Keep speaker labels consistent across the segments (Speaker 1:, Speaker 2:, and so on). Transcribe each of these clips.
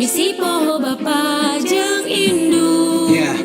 Speaker 1: Bisi poho bapa jeung indung.
Speaker 2: Ya,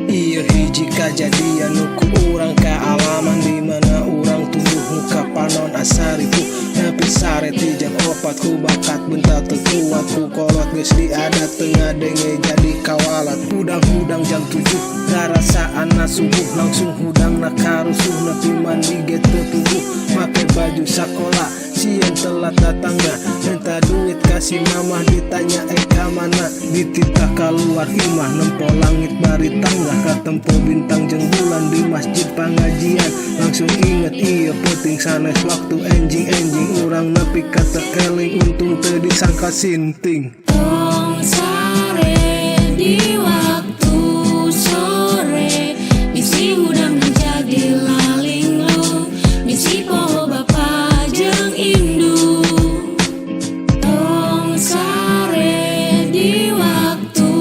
Speaker 2: ieu hiji kajadian nu ku urang kaalaman, di mana urang tumbuh muka panon asa ripuh. Nepi sare ti jam 4 ku bakat bental teu kuat, ku kolot geus diadat teu ngadenge jadi kawalat. Hudang-hudang jam 7 ngarasaan subuh, langsung hudangna karusuh, nepi mandi ge teu puguh. Make baju sakola sieun telat datangna, minta duit ka si mamah, ditanya eh ka mana. Dititah kaluar imah, nempo langit bari tangga, katempo bintang jeung bulan di masjid pangajian. Langsung inget ieu peuting sanes waktu enjing-enjing, urang nepi ka teu eling, untung teu disangka sinting.
Speaker 1: Tong sare di waktu sore, bisi hudang jadi lalinglung, bisi poho bapa jeung indung. Tong sare di waktu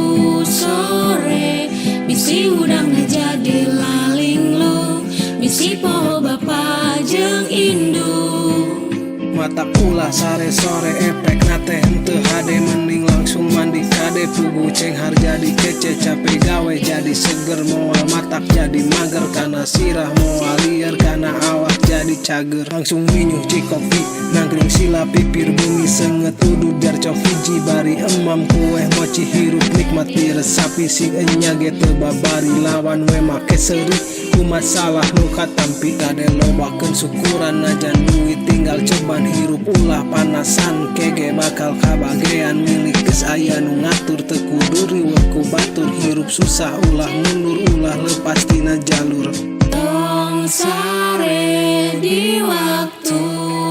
Speaker 1: sore, bisi hudang jadi lalinglung, bisi poho bapa jeung indung.
Speaker 2: Matak ulah sare sore, efekna teh henteu hade, mending langsung mandi kade, puguh cenghar jadi kece, cape gawe jadi seger, moal matak jadi mager, kana sirah moal lieur, kana awak jadi cager. Langsung nginyuh cikopi, nangkring sila pipir bumi, seungeut udud jarcok hiji bari emam kue mochi, hirup nikmat diresapi, sing enya ge teu babari, lawan we make seuri ku masalah nu katampi. Kade lobakeun syukuran najan duit tinggal ceban, hirup ulah panasan, kege bakal kabagean, milik geus aya nu ngatur, teu kudu riweuh ku batur, hirup susah ulah mundur, ulah lepas tina jalur.
Speaker 1: Tong sare di waktu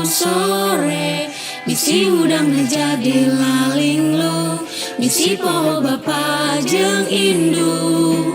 Speaker 1: sore, bisi hudang jadi lalinglung, bisi poho bapa jeung indung.